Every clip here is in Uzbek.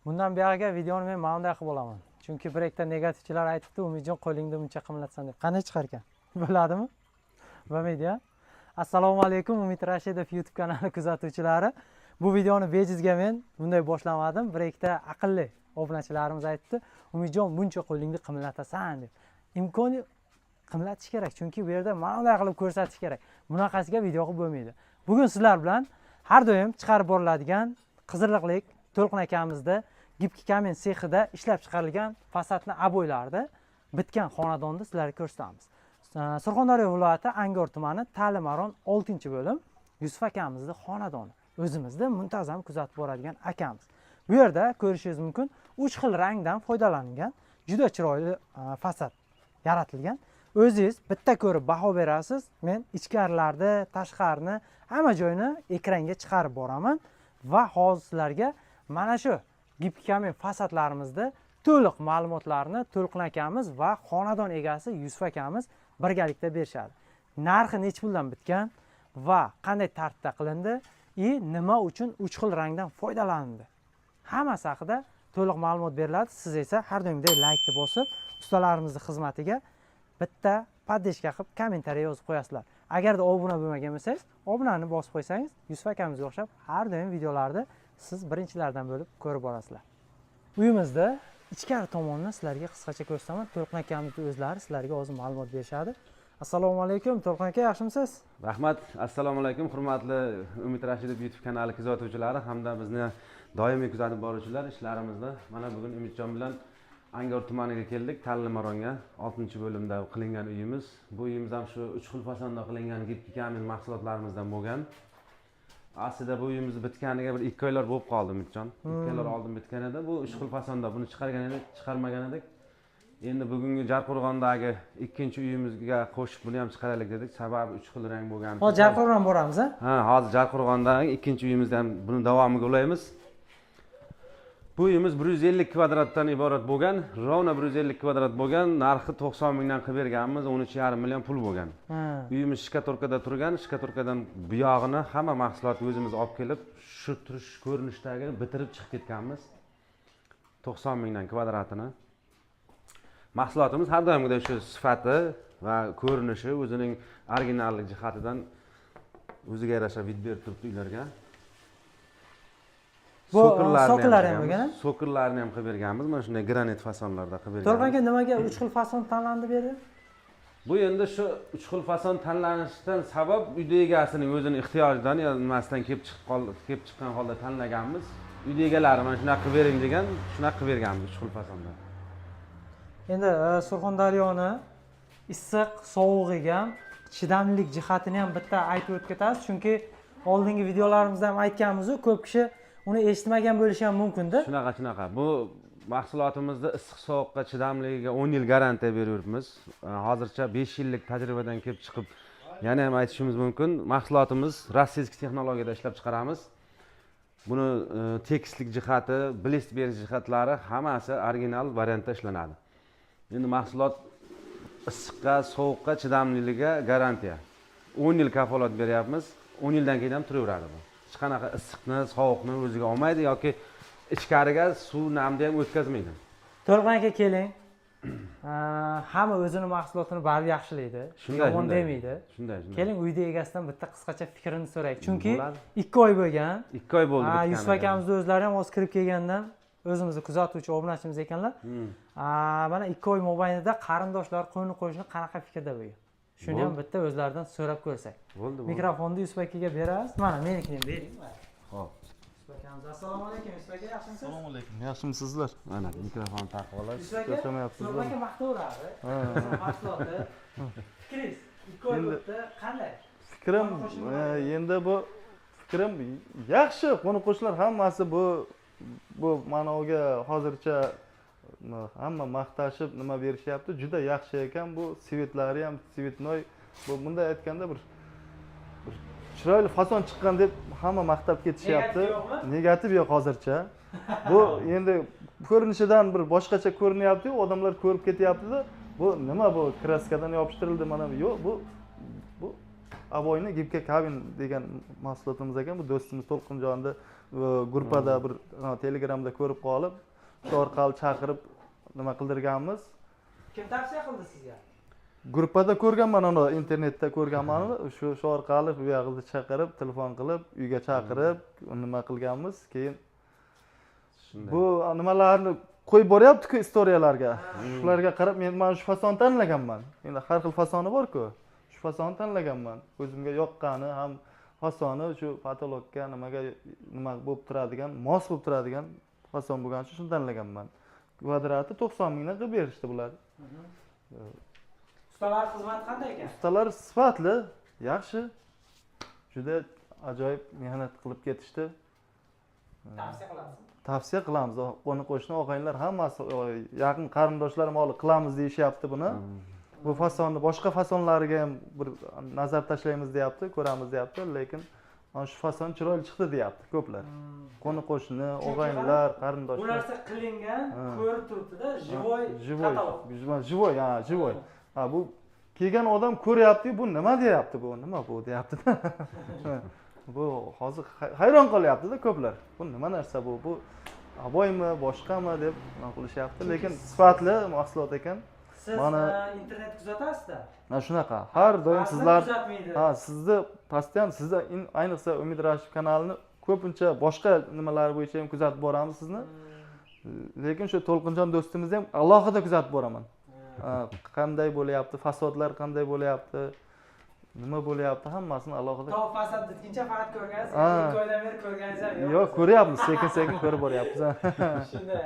Bundan buyog'iga videoni men mana bunday qilib olaman. Chunki bir ikkita negativchilar aytibdi, Umidjon qo'lingda buncha qimlatsan deb. Qanday chiqar ekan? Bo'ladimi? Bo'lmaydi-ya. Assalomu alaykum Umid Rashidov YouTube kanali kuzatuvchilari. Bu videoni bejizga men bunday boshlamadim. Bir ikkita aqlli obunachilarimiz aytdi, Umidjon buncha qo'lingni qimlatasan deb. Imkoni qimlatish kerak, chunki bu yerda mana bunday qilib ko'rsatish kerak. Bunaqasiga video qilib bo'lmaydi. Bugun sizlar bilan har doim chiqarib boriladigan Qizilliqlik To'lqin akamizda гибкий камень sexida ishlab chiqarilgan fasadni oboylarni bitgan xonadonni sizlarga ko'rsatamiz. Surxondaryo viloyati Angor tumani Ta'limaron 6-bo'lim Yusuf akamizni xonadoni. O'zimizda muntazam kuzatib boradigan akamiz. Bu yerda ko'rishingiz mumkin 3 xil rangdan foydalanilgan juda chiroyli fasad yaratilgan. O'zingiz bitta ko'rib baho berasiz. Men ichkarilarni, tashqarini, hamma joyini ekranga chiqarib boraman va hozir sizlarga mana shu гибкий камень fasadlarimizda to'liq ma'lumotlarni To'lqin akamiz va xonadon egasi Yusuf akamiz birgalikda berishadi. Narxi necha puldan bitgan va qanday tartibda qilindi и nima uchun 3 xil rangdan foydalanildi. Hammasi haqida to'liq ma'lumot beriladi. Siz esa har doimgidek laykni bosib, ustalarimizning xizmatiga bitta поддержка qilib kommentariy yozib qo'yasizlar. Agarda obuna bo'lmagan bo'lsangiz, obunani bosib qo'ysangiz, Yusuf akamizga o'xshab har doim videolarni siz birinchilardan bo'lib ko'rib borasizlar. Uyimizda ichkari tomonni sizlarga qisqacha ko'rsataman. To'lqin akamizni o'zlari sizlarga hozir ma'lumot berishadi. Assalomu alaykum To'lqin aka, yaxshimisiz? Rahmat. Assalomu alaykum hurmatli Umid Rashidov YouTube kanali kuzatuvchilari hamda bizni doimiy kuzatib boruvchilar ishlarimizni. Mana bugun Umidjon bilan Angor tumaniga keldik, Tanlimaronga 6-bo'limda qilingan uyimiz. Bu uyimiz ham shu 3 xil fasonda qilingan гибкий камень mahsulotlarimizdan bo'lgan. Aslida bu uyimiz bitganiga bir 2 oylar bo'lib qoldi Umidjon. 2 oylar oldin bitgan edi. Bu 3 xil fasonda buni chiqargan edik, chiqarmagan edik. Endi bugungi Jarqo'rg'ondagi ikkinchi uyimizga qo'shib buni ham chiqaraylik dedik. Sababi 3 xil rang bo'lgani. Hozir Jarqo'rg'on boramiz, a? Ha, hozir Jarqo'rg'ondagi ikkinchi uyimizda ham buni davomiga ulaymiz. Bu uyimiz 150 kvadratdan iborat bo'lgan, ровно 150 kvadrat bo'lgan, narxi 90 mingdan qilib berganmiz, 13,5 million pul bo'lgan. Uyimiz штукатурка da turgan, штукатурка dan buyog'ini hamma mahsulotni o'zimiz olib kelib, shu turish ko'rinishdagi bitirib chiqib ketganmiz. 90 mingdan kvadratini. Mahsulotimiz har doimgidek shu sifati va ko'rinishi o'zining originallik jihatidan o'ziga yarasha вид berib turibdi uylarga. Bu So'kirlarni ham so'kirlar ham qilganmiz. bo'lgan, a? So'kirlarni ham qilib berganmiz. Mana shunday granit fasonlarda qilib To'lqin berganmiz. aka, nimaga 3 xil fason tanlandi bu yerda? Bu endi shu 3 xil fason tanlanishidan sabab uyda egasining o'zini ehtiyojidan yo nimasidan kelib chiqib qoldi, kelib chiqqan holda tanlaganmiz. Uyda egalari mana shunaqa qilib bering degan, shunaqa qilib berganmiz 3 xil fasonda. Endi Surxondaryoni issiq, sovug'iga ham chidamlilik jihatini ham bitta aytib o'tib ketasiz, chunki oldingi videolarimizda ham aytganmiz-u, ko'p kishi uni eshitmagan bo'lishi ham mumkin-da. Shunaqa, shunaqa. Bu mahsulotimizni issiq sovuqqa chidamligiga 10 yil garantiya beryapmiz. Hozircha 5 yillik tajribadan kelib chiqib yana ham aytishimiz mumkin. Mahsulotimiz российский texnologiyada ishlab chiqaramiz. Buni tekislik jihati, блеск berish jihatlari hammasi original variantda ishlanadi. Endi mahsulot issiqqa, sovuqqa chidamliligiga garantiya. 10 yil kafolat beryapmiz. 10 yildan keyin ham turaveradi bu. Hech qanaqa issiqni, sovuqni o'ziga olmaydi yoki ichkariga suv, namni ham o'tkazmaydi. To'lqin aka, keling. Hamma o'zini mahsulotini baribir yaxshilaydi. Shunday, Yomon shunday. demaydi. Shunday, shunday. Keling, uyda egasidan bitta qisqacha fikrini so'raylik. Chunki Bo'ladi. 2 oy bo'lgan. 2 oy bo'ldi Ha, bitganiga. Yusuf akamizni o'zlari ham hozir kirib kelgandan o'zimizni kuzatuvchi obunachimiz ekanlar. Mana 2 oy mobaynida qarindoshlar, qo'ni qo'shni qanaqa fikrda bo'lgan? Shuni ham Bo'ldi. bitta o'zlaridan so'rab ko'rsak. Bo'ldi, bo'ldi. Mikrofonni Yusuf akaga berasiz. Mana menikini ham bering. Xo'p. Yusuf akamiz, assalomu alaykum Yusuf aka, yaxshimisiz? Assalomu alaykum. Yaxshimisizlar? Mana mikrofon taqib olasiz. Yusuf aka, Charchamayapsizlarmi? To'lqin aka maqtaveradi. Mahsuloti. Fikringiz 2 oy Endi- o'tdi, qanday? Fikrim Qo'ni qo'shnilar endi bu fikrim yaxshi. Qo'ni qo'shnilar hammasi bu ma'noga hozircha hamma maqtashib nima berishyapti. Juda yaxshi ekan bu цвет lari ham цветной. Bu bunday aytganda bir chiroyli fason chiqqan deb hamma maqtab ketishyapti. Negativ yo'qmi? Negativ yo'q hozircha. Bu endi ko'rinishidan bir boshqacha ko'rinyapti-yu, odamlar ko'rib ketyapti-da. Bu nima, bu краска dan yopishtirildi mana bu. Yo'q, bu обойный гибкий камень degan mahsulotimiz ekan. Bu do'stimiz To'lqinjonni Gruppada bir Telegramda ko'rib qolib, shu orqali chaqirib nima qildirganmiz. Kim tavsiya qildi sizga? Gruppada ko'rganman uni, internetda ko'rganman uni. Shu orqali bu yog'ini chaqirib, telefon qilib, uyga chaqirib, nima qilganmiz. Keyin bu nimalarni qo'yib boryapti-ku istoriyalarga. Shularga qarab men mana shu fasonni tanlaganman. Endi har xil fasoni bor-ku. Shu fasonni tanlaganman. O'zimga yoqqani ham fasoni shu patologga nimaga nima bo'lib turadigan, mos bo'lib turadigan fason bo'lgani uchun shuni tanlaganman. Kvadrati 90 mingdan qilib berishdi bular. Ustalar xizmati qanday ekan? Ustalar sifatli, yaxshi. Juda ajoyib mehnat qilib ketishdi. Tavsiya qilamizmi? Tavsiya qilamiz. Qo'ni qo'shni og'aynilar hammasi, yaqin qarindoshlarim holi qilamiz deyishyapti buni. Bu fasonni boshqa fasonlariga ham bir nazar tashlaymiz deyapti, ko'ramiz deyapti, lekin mana shu fason chiroyli chiqdi deyapti ko'plar. Qo'ni qo'shni, og'aynilar, qarindoshlar. Bu narsa qilingan, ko'rib turibdi-da, живой katalog. Живой, ha, живой. Ha, bu kelgan odam ko'ryapti, bu nima deyapti, bu nima bu deyapti-da. Bu hozir hayron qolyapti-da ko'plar. Bu nima narsa bu? Bu aboymi, boshqami deb nima qilishyapti, lekin sifatli mahsulot ekan. Siz internet kuzatasizda? Mana shunaqa. Har doim sizlar, ha, sizni постоянно sizni ayniqsa Umid Rashidov kanalini ko'pincha boshqa nimalar bo'yicha ham kuzatib boramiz sizni. Lekin shu To'lqinjon do'stimizni ham alohida kuzatib boraman. Qanday bo'lyapti, fasodlar qanday bo'lyapti, nima bo'lyapti, hammasini alohida. To fasod bitguncha faqat ko'rgansiz, ikki oydan beri ko'rganingiz ham yo'q. Yo'q, ko'ryapmiz, sekin-sekin ko'rib boryapmiz. Shunday.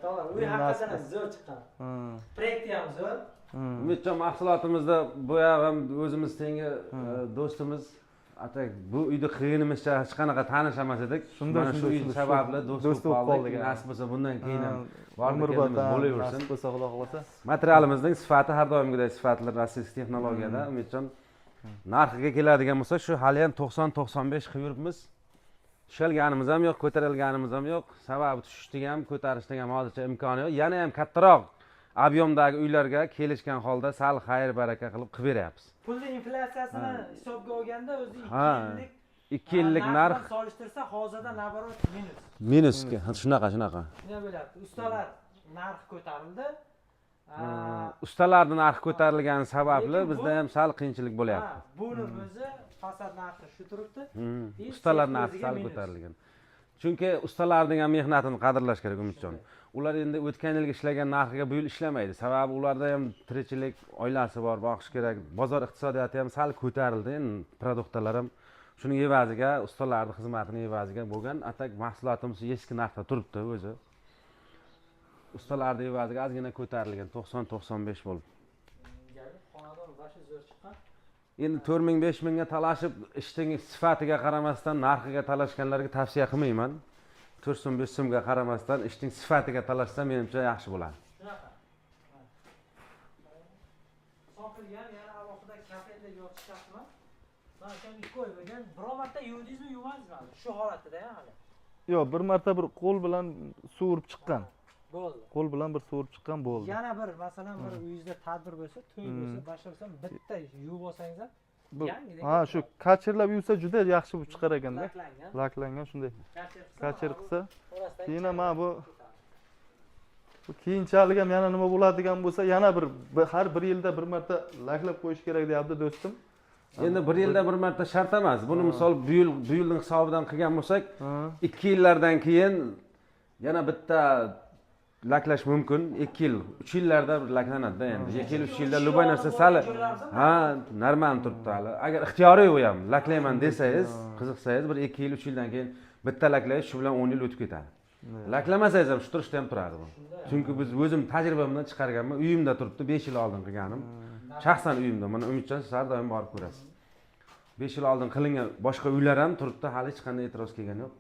To'g'ri, uy haqiqatan ham zo'r chiqqan. Proyekti ham zo'r. Umidjon mahsulotimizda bu ham o'zimiz tengi do'stimiz. Atak bu uyda qilganimizcha hech qanaqa tanish emas edik. Mana shu uy sababli do'st bo'lib qoldik. Nasib bo'lsa bundan keyin ham borib bo'laversin. Nasib bo'lsa, Xudo xohlasa. Materialimizning sifati har doimgiday sifatli rossiysk texnologiyada. Umidjon narxiga keladigan bo'lsa, shu hali ham 90-95 qilib yuribmiz. Tushalganimiz ham yo'q, ko'tarilganimiz ham yo'q. Sababi tushishning ham, ko'tarishning ham hozircha imkoni yo'q. Yana ham kattaroq объемdagi uylarga kelishgan holda sal xayr baraka qilib qilib beryapmiz. Pulning inflyatsiyasini hisobga olganda o'zi 2 yillik narx solishtirsa hozirda naborot minus. Minusga, shunaqa. Shunday bo'lyapti. Ustalar narxi ko'tarildi. Ustalarning narxi ko'tarilgani sababli bizda ham sal qiyinchilik bo'lyapti. Buni o'zi fasad narxi shu turibdi. Ustalar narxi sal ko'tarilgan. Chunki ustalarning ham mehnatini qadrlash kerak Umidjon. Ular endi o'tgan yilgi ishlagan narxiga bu yil ishlamaydi. Sababi ularda ham tirikchilik, oilasi bor, boqish kerak. Bozor iqtisodiyoti ham sal ko'tarildi. Endi produktlar ham shuning evaziga, ustalarning xizmatining evaziga bo'lgan. Atak mahsulotimiz eski narxda turibdi o'zi. Ustalarning evaziga ozgina ko'tarilgan, 90-95 bo'lib. Xonadon boshi zo'r chiqqan. Endi 4000-5000 mingga talashib, ishning sifatiga qaramasdan narxiga talashganlarga tavsiya qilmayman. 4 so'm 5 so'mga qaramasdan ishning sifatiga talashsa menimcha yaxshi bo'ladi. Shunaqa. Soqilgan yana alohida kafelda yotish shartmi? Mana akam 2 oy bo'lgan, biror marta yuvdingizmi, yuvmadingizmi? Shu holatida ham hali. Yo'q, bir marta bir qo'l bilan suvurib chiqqan. Bo'ldi. Qo'l bilan bir suvurib chiqqan bo'ldi. Yana bir masalan bir uyingizda tadbir bo'lsa, to'y bo'lsa, boshqa bo'lsa, bitta yuvib olsangiz ham yangi. Ha, shu kachirlab yuvsa juda yaxshi bo'lib chiqar ekanda. Laklangan shunday. Kachir qilsa. Keyin mana bu keyinchalik ham yana nima bo'ladigan bo'lsa, yana bir har bir yilda bir marta laklab qo'yish kerak deyapti do'stim. Endi bir yilda bir marta shart emas. Buni misol bu yilning hisobidan qilgan bo'lsak, 2 yillardan keyin yana bitta laklash mumkin. 2 yil, 3 yillarda bir laklanadi-da endi. 2 yil, 3 yilda любой narsa sal ha, normal turibdi hali. Agar ixtiyoriy u ham laklayman desangiz, qiziqsangiz bir 2 yil, 3 yildan keyin bitta laklaysiz, shu bilan 10 yil o'tib ketadi. Laklamasangiz ham shu turishda ham turadi bu. Chunki biz o'zim tajribamdan chiqarganman, uyimda turibdi, 5 yil oldin qilganim. Shaxsan uyimda, mana Umidjon siz har doim borib ko'rasiz. 5 yil oldin qilingan boshqa uylar ham turibdi, hali hech qanday e'tiroz kelgani yo'q.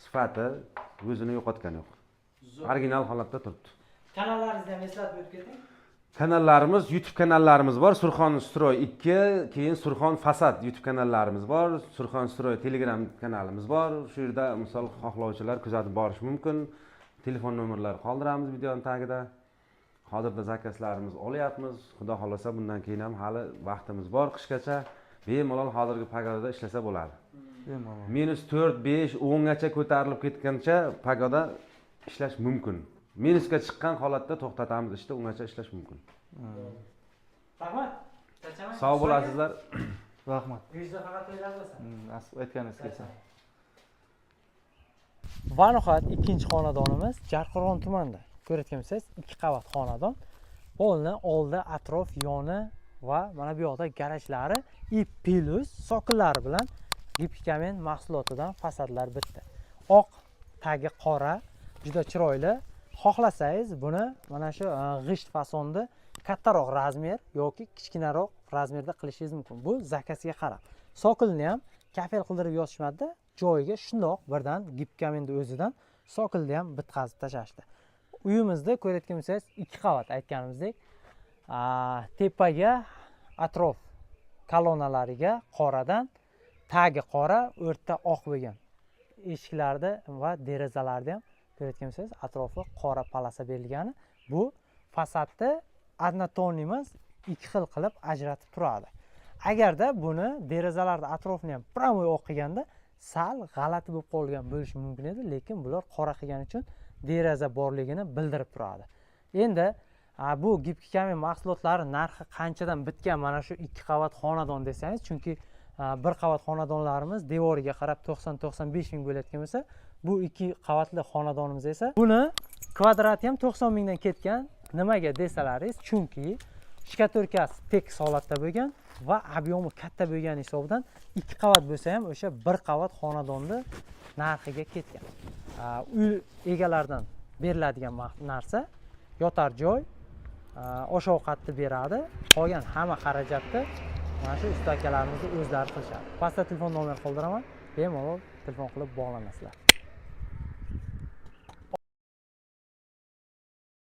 Sifati o'zini yo'qotgani yo'q. Original holatda turibdi. Kanallaringizni ham eslatib o'tib keting. Kanallarimiz, YouTube kanallarimiz bor. Surxon Stroy 2, keyin Surxon Fasad YouTube kanallarimiz bor. Surxon Stroy Telegram kanalimiz bor. Shu yerda misol xohlovchilar kuzatib borish mumkin. Telefon nomerlari qoldiramiz videoning tagida. Hozirda zakazlarimiz olyapmiz. Xudo xolasa bundan keyin ham hali vaqtimiz bor qishgacha. Bemalol hozirgi pagoda ishlasa bo'ladi. Bemalol. -4, 5, 10 gacha ko'tarilib ketgancha погода ishlash mumkin. Minusga chiqqan holatda to'xtatamiz ishni, ungacha ishlash mumkin. Rahmat. Charchamang. Sog' bo'lasizlar. Rahmat. Uyingizda faqat to'ylar bo'lsin. Nasib aytganingiz kelsin. Va nihoyat ikkinchi xonadonimiz Jarqirg'on tumanida. Ko'rayotgan bo'lsangiz, ikki qavat xonadon. Polni oldi, atrof, yoni va mana bu yoqda garajlari и плюс sokillari bilan гибкий камень mahsulotidan fasadlar bitdi. Oq, tagi qora, juda chiroyli. Xohlasangiz buni mana shu g'isht fasonda kattaroq размер yoki kichkinaroq размер da qilishingiz mumkin. Bu заказ ga qarab. Sokilni ham kafel qildirib yotishmadida, joyiga shundoq birdan гибкий камень ni o'zidan sokilni ham bitqazib tashlashdi. Uyimizda ko'rayotgan bo'lsangiz, ikki qavat aytganimizdek, tepaga atrof kolonnalariga qoradan, tagi qora, o'rta oq bo'lgan. Eshiklarda va derazalarda ham ko'rayotgan bo'lsangiz, atrofi qora полоса berilgani bu fasadni однотонный emas, ikki xil qilib ajratib turadi. Agarda buni derazalarni atrofini ham прямой oq qilganda sal g'alati bo'lib qolgan bo'lishi mumkin edi, lekin bular qora qilgani uchun deraza borligini bildirib turadi. Endi bu гибкий камень mahsulotlari narxi qanchadan bitgan mana shu ikki qavat xonadon desangiz, chunki bir qavat xonadonlarimiz devoriga qarab 90-95 ming bo'layotgan bo'lsa, bu ikki qavatli xonadonimiz esa buni kvadrati ham 90 mingdan ketgan. Nimaga desalaringiz, chunki штукатурка si tekis holatda bo'lgan va объем i katta bo'lgani hisobidan ikki qavat bo'lsa ham o'sha bir qavat xonadonni narxiga ketgan. Uy egalaridan beriladigan narsa yotar joy, osh ovqatni beradi, qolgan hamma xarajatni mana shu usta akalarimizni o'zlari qilishadi. Pastda telefon nomer qoldiraman, bemalol telefon qilib bog'lanasizlar.